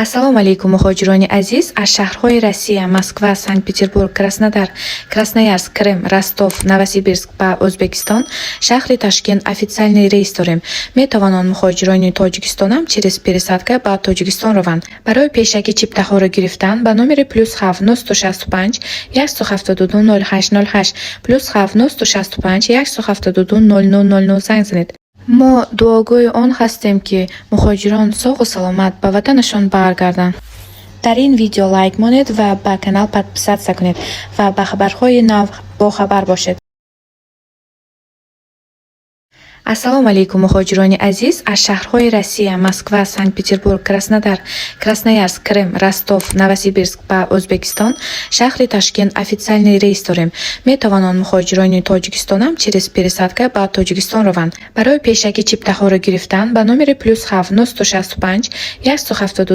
Ассалому алайкум, муҳоҷирони азиз аз шаҳрҳои Россия: Москва, Санкт-Петербург, Краснодар, Красноярск, Крым, Ростов, Новосибирск. Ба Ӯзбекистон, шаҳри Ташкент официальный рейс дорем. Метавонанд муҳоҷирони Тоҷикистонам через пересадка ба Тоҷикистон раванд. Барои пешакӣ чиптаҳоро гирифтан ба номери +7 965 172 08 08, +7 965 172 00 00 занг занед. Мо дуогӯи он ҳастем, ки муҳоҷирон соғу саломат ба ватанашон баргарданд. Дар ин видео лайк монед ва ба канал подписаться кунед ва ба хабарҳои нав бохабар бошед. Ассалому алайкум, муҳоҷирони азиз аз шаҳрҳои Россия: Москва, Санкт-Петербург, Краснодар, Красноярск, Крым, Ростов, Новосибирск. Ба Ӯзбекистон, шаҳри Ташкент официальный рейс дорем. Метавонанд муҳоҷирони Тоҷикистонам через пересадка ба Тоҷикистон раванд. Барои пешакӣ чиптаҳоро гирифтан ба номери +7 965 172.